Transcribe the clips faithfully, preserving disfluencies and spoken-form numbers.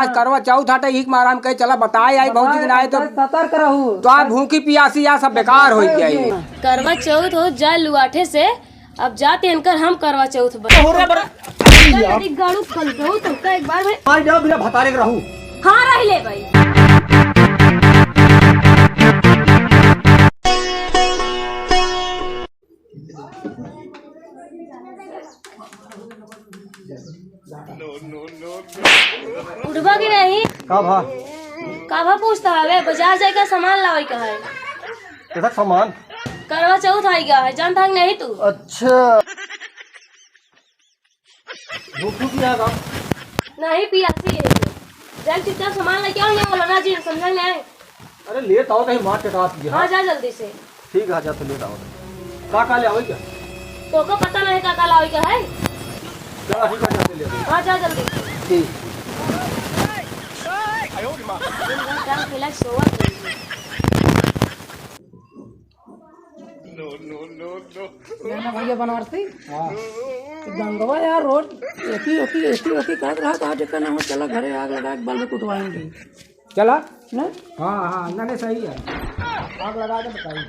करवा चौथ हटे, इही के मारा हम कहे चला बताए आई भौजी के नाई तो सतर्क रहू। तो आप भूखी पियासी या सब बेकार होइ जाई। करवा चौथ हो जाए लुआठे से, अब जाते इनकर हम करवा चौथ बन। तोहरे बड़ा गाड़ू कल दो तो का एक बार भाई। आई जाओ बिना भतारे के रहू। हाँ रह ले भाई। उठबा कि नहीं? का भा? का भा पूछता हवे? बाजार जाए का सामान लावे का है। कैसा सामान? करवा चौथ आई गया है, जानता है कि नहीं तू? अच्छा। भूख भी आगा। नहीं, पियासी है। जा चुपचाप सामान लेके आओ, यहाँ मौलाना जी, समझा नहीं? अरे, ले तो आओ, कहीं मार चटा दिया। हाँ, जा जल्दी से। ठीक है, जा तो ले आओ। का, का ले आओ क्या? तो को पता नहीं का, का लावे का है? चला, ठीक है, जा तो ले आओ। हाँ, जा जल्दी से। ठीक। दिन भर काम खेला, सोवत रही। जाना भैया बनारसी? हाँ। गंगवा यार रोज एकी ओकी, एकी ओकी करत रहा, तो आज एकर नाम चला घरे आग लगा के बल्ब कुटवाएंगे। चला? नहीं? हाँ, हाँ, नहीं, नहीं, सही है। आग लगा के बताइए।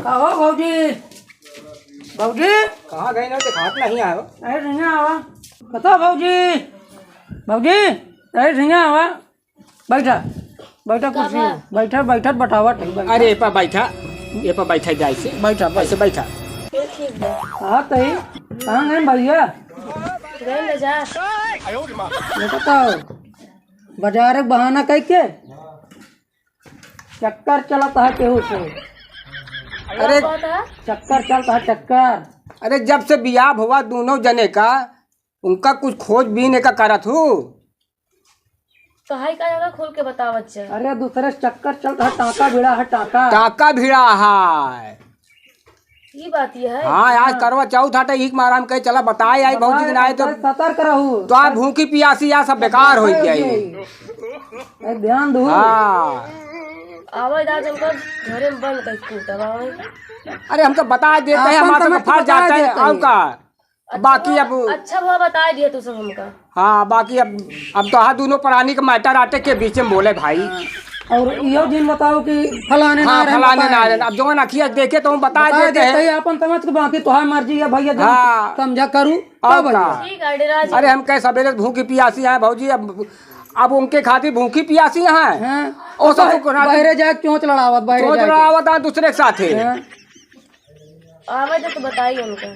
का हो भौजी? भौजी? कहाँ गई ना, दिखात नहीं आयो। अरे, नहीं आवा। कतो भौजी? भौजी? अरे, नहीं आवा। बैठा, बैठा का कुर्सी बा? में। बैठा, बैठा, बटावट है, बैठा। अरे, ए पा बैठा, ए पा बैठा, जाए से। बैठा, बैठा। ऐसे बैठा। ठीक बा। हाँ, तई, कहाँ गए भैया? गए बाजार। ये बताओ, बाजार के बहाना कह के चक्कर चलत है केहू से। अरे, का बात है? चक्कर चलत है, चक्कर। अरे, जब से बियाह हुआ दोनों जने का, उनका कुछ खोजबीन एका करत हूँ। कहाई का जगह खोल के बतावत जा। अरे, दूसरे से चक्कर चलत है, टाका भिड़ा है, टाका। टाका भिड़ा है। ई बात ये है। हाँ, आज हाँ। करवा चौथ हटे, इही के मारा हम कहे चला बताए आई भौजी के नाई तो सतर्क रहू। तो आप भूखी पियासी या सब बेकार होइ जाई। ए, ध्यान दू। हाँ। आवे दादा उनका घरे में बंद कर कूटब आवे। अरे, हम तो बता देते हैं, आपन हमारे तो समझ के फंस बता जाते हैं, देते और हैं। का? अच्छा बाकी भा-, अब अच्छा भा बताए दिया तू सब हमका। हाँ, बाकी अब, अब तो हाँ दोनों प्राणी के matter आटे के बीच में बोले भाई। और इहो जिन बताओ कि फलाने हाँ, ना रहन, फलाने बताए ना रहन। अब जौन अखिया देखे तो हम बताए बताए देते देते हैं। हैं, अपन समझ के बाकी तोहार मर्जी है भैया, जौन हाँ। समझा करू, और तब का? भैया। ठीक है, डेरा जी। अरे हम कहे सवेरे भूखी पियासी हैं भौजी, अब, अब उनके खातिर भूखी पियासी हैं। हाँ। ओ सब तो तो बहरे जाके चोंच लड़ावत, बहरे चोंच जाके। लड़ावत हैं दूसरे के साथे। हाँ। आवे दे तो बताई उनका।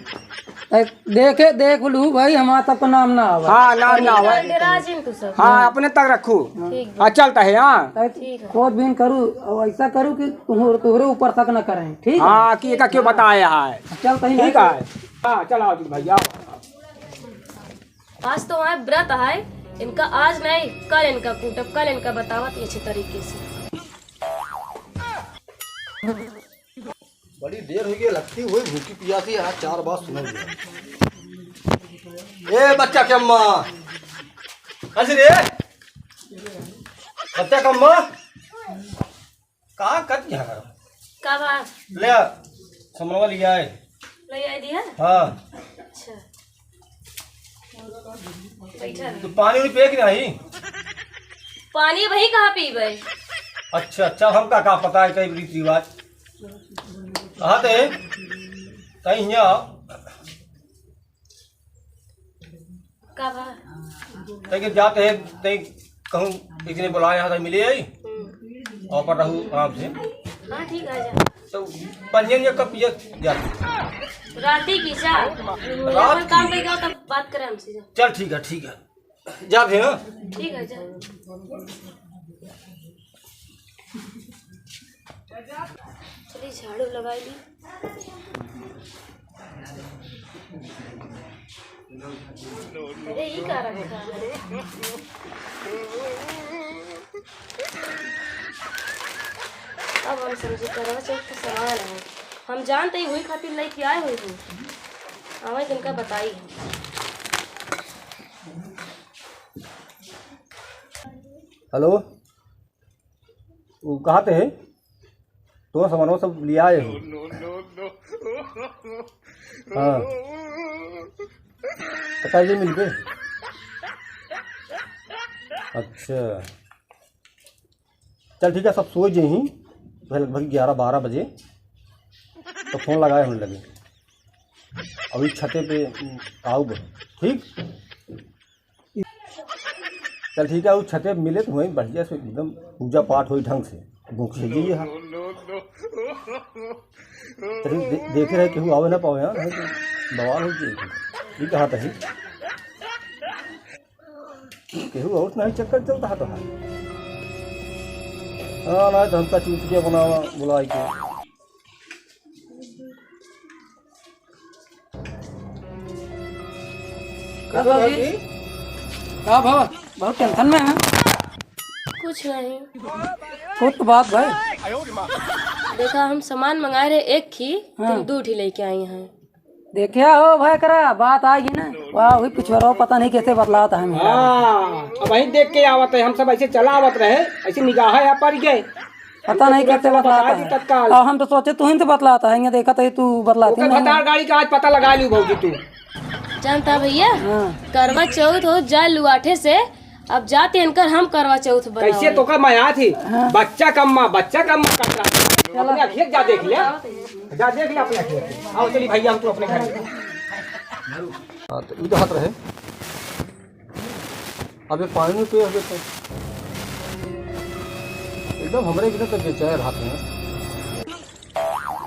ए, देखे, देख लू भाई, हमारा सबका नाम ना आवे। हाँ, नाम ना आवे। डेरा जिन तू सब। हाँ, अपने तक रखू। ठीक बा। हाँ, चलता है, हाँ। ए, ठीक है। खोजबीन करू, और ऐसा करू कि तुहरे, तुहरे ऊपर शक न करें, ठीक है? हाँ, कि एका क्यों बताया है? चल, कहीं ठीक नहीं। है। हाँ, चल आओ जी भैया। आज तो है व्रत है, इनका आज नहीं, कल इनका कूटब, कल इनका बतावत अच्छे तरीके से। बड़ी देर होइ गई, लगती हुई भूखी पियासी, आज चार बात सुनल जाए। ए बच्चा के अम्मा, कैसे रे? बच्चा के अम्मा, का कर दिया? का बा? ले, समनवा लिया है। ले आई दिया? हाँ। अच्छा। बैठा रह। तो पानी उनी पिए कि नहीं? पानी वही कहाँ पीबे? अच्छा, अच्छा, हमका का पता है कई रीति रिवाज। कहाँ थे? कहीं यहाँ। का बा? तै के जाते हैं, तै कहूँ एक जने बुलाए यहाँ तक मिले आई। हम्म। और पर रहू आराम से। हाँ, ठीक है, जा। तो पंजन या कब पिए जाते? राती की जा। रात अपन काम की। पे जाओ, तब बात करें हमसे, जा। चल, ठीक है, ठीक है। जा भी, हाँ? ठीक है, जा। चलिए, झाड़ू लगाई ली। अरे, ई का रखा है? अब हम समझे करवा चौथ के सामान है। हम जानते ही वही खातिर लेके आए हुए हैं। आवे जिनका बताई। हेलो, वो कहाँ पे है? तो सामानों सब लिया आए हो? हाँ। तो कल मिलबे। अच्छा, चल ठीक है, सब सोइ जइहीं, वह लगभग ग्यारह बारह बजे तो फोन लगाए हम लगे, अभी छते पे, उम, आउब, ठीक? चल ठीक है, उ छते पे मिले तो वहीं बढ़िया से एकदम पूजा पाठ होई ढंग से, भूख से जइए हाँ। चलिए दे-, देखे रहे केहू आवे ना पावे हाँ, नहीं तो बवाल हो जाए। ठीक है, हाँ तही। केहू और नहीं चक्कर चलता है तो है। हाँ, ना तो हमका चूतिया बनावा बुलाए के। का भौजी? का भवा? बहुत टेंशन में है। कुछ नहीं। कुछ तो बात भाई। देखा, हम सामान मंगाए रहे एक ही, हाँ। तुम दो ठी लेके आई हैं। देखिया हो भाई, करा बात आ गई ना, वाह, वही पिछुआरो पता नहीं कैसे बतलाता है मेरा। हाँ, अब वहीं देख के आवत है, हम सब ऐसे चला आवत रहे, ऐसे निगाह है पड़ गए। पता नहीं कैसे बतलाता है। तत्काल। और हम तो सोचे तू ही तो बतलाता है, ये देखा तो ये तू बतलाती ओकर नहीं। भतार गाड़ी का आज पता लगा लियो भौजी तू। जानता भैया, हाँ। करवा चौथ हो जा लुआठे से, अब जाते इनकर हम करवा चौथ बनावे। कैसे तोका माया थी? हाँ। बच्चा कम्मा, बच्चा कम्मा कट रहा। चलो। अपने अखियत जा देख ले। जा देख ले अपने अखियत। आओ चली भैया, हम तू अपने घर। हाँ, तो ई तो हाथ रहे। अबे पानी में पिए होबे तो। एकदम हमरे बिना तो बेचैन रहते हैं।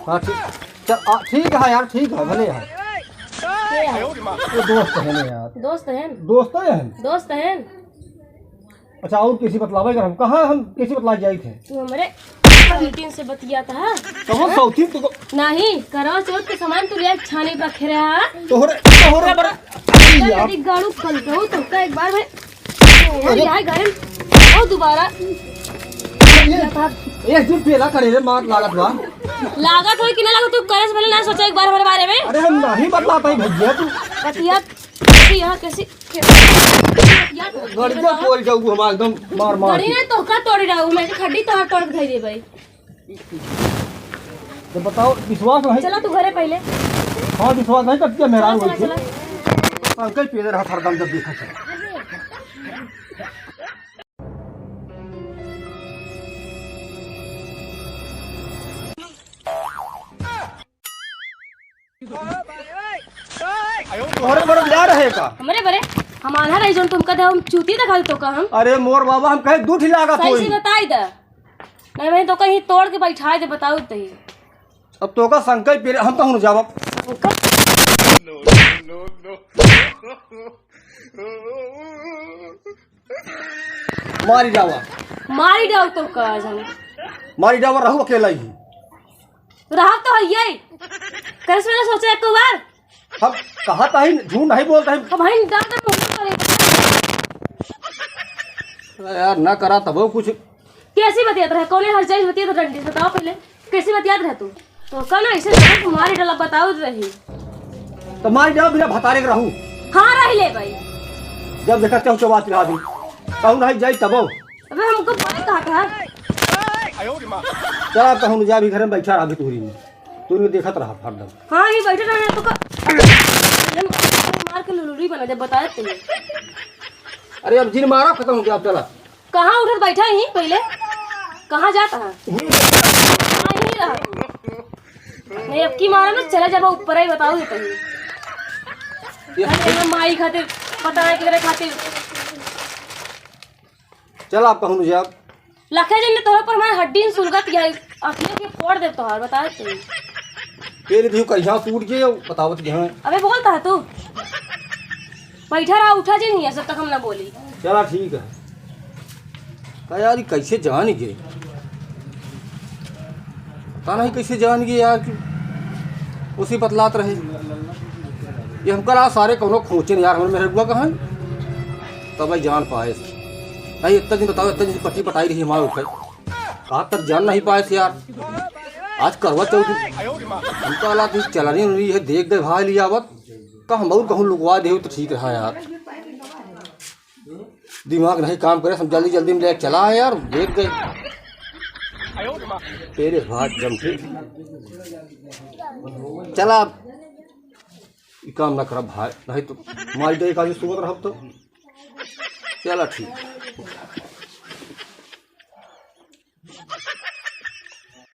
हाँ, ठीक। चल, आ, ठीक है यार, ठीक है, भले यार। के है? वो दोस्त है ना यार। दोस्त है? दोस्त है? दोस्त है? अच्छा, और किसी बतलावे कर हम, कहाँ हम किसी बतला जाई थे? तू हमरे सौतीन से बतियात है? कौन सौतीन तुमको? नहीं, करवा चौथ के सामान तू ले छाने पर खेरे हा। तोहरे, तोहरे बड़ा यार। गाड़ू कल कहूँ तुमका एक बार भाई। अरे। यहाँ घर में आओ दोबारा। ये, एक दिन पेला करे रे, मार लागत बा। लागत होई कि ना लागत, तू करे से पहले ना सोचा एक बार हमारे बारे में। अरे हम नहीं बतला पाई भैया तू। बतिया, बतिया कैसी, कैसी बतिया तू? गड़िया खोल जाऊ हमारा एकदम मार मार गड़ी के। नहीं तो का तोड़ी रहू, मैं तो खड्डी तोड़ तोड़ के धई दे भाई। तो बताओ, विश्वास नहीं? चला तू घरे पहले। हाँ, विश्वास नहीं करती है, मेरा चला, वही चला, से। चला। अंकल पीले रहा हरदम जब देखा चला। तोहरे बड़े जा रहे का? हमरे बड़े, हम आन्हा रही जोन तुमका दे, हम चूती दिखा दे तो का हम? अरे मोर बाबा, हम कहे दू ठी लागत सही होई। से बताई दे। नहीं भाई, तो कहीं तोड़ के बैठा दे, बताओ तो ही। अब तो का संकई पेरे, हम कहूँ जाब। मारी जावा। मारी जाओ तो का आज हम। मारी जावा, रहू अकेला ही। रहब तो हइये। करे से पहले सोचा एक बार। हम कहा था ही, झूठ नहीं बोलता ही। अब भाई डाल दे मुंह पर। अरे यार, ना करा तब कुछ। कैसी बतियात रहे? कौने हर जाई बतियात रहे? बताओ पहले, कैसी बतियात रहे तू? तो का ना ऐसे लगे कि मारी डाला, बताओ रही। तो मारी डाला बिना भतारे के रहू। हाँ, रह ले भाई। जब देखा चौचौवा चिढ़ा दी। कहूँ नहीं जाई तबो। अबे हमको भाई कहा था? चला कहूँ जा, अभी घर में बैठा रहा, अभी तोहरी में। तू इनके देखत रहा हरदम। हाँ, ये बैठे रहना तो का, मार के लुलुरी बना दे, बताए तुम्हें। अरे अब जिन मारा खत्म हो गया, अब चला। कहाँ उठत बैठा ही पहले? कहाँ जाता है? यहीं। हाँ, यहीं रहा। नहीं, अब की मारा ना, चला जाबा ऊपर ही, बताओ ये कहीं। ये अरे, ये माई खातिर, पता है केकरे खातिर। चल, आप कहूँ जाब। लखे जन ने तोहरे पर हमारे हड्डी में सुलगत गया, अखियों के फोड़ दे तोहार, बताओ तुम। तेरे भी कहीं सूट गए, बतावत गए। अबे बोलता है तू। बैठा रहा, उठा जे नहीं है, जब तक हम ना बोली। चला ठीक है। का यार, ये कैसे जान गए? पता नहीं कैसे जान गए यार, कि उसी बतलात रहे। ये हमका ला सारे कौनो खोचे नहीं यार, हमारे मेहरुआ कहाँ है? तब भाई जान पाए। नहीं, इतना दिन बताओ, इतना दिन पट्टी पटाई रही हमारे ऊपर। आज तक जान नहीं पाए थे यार। आज करवा चौथ हमका ला दिन चलनी उलनी है, देख दे भाई लिया आवत। का हम और कहूँ लुकवा दे तो ठीक रहा यार। दिमाग नहीं काम करे, हम जल्दी जल्दी में ले चला है यार, देख गए। तेरे भाग जम के। चला। ई काम ना करब भाई, नहीं तो माई दे का जे सुबह रहब तो। चला ठीक।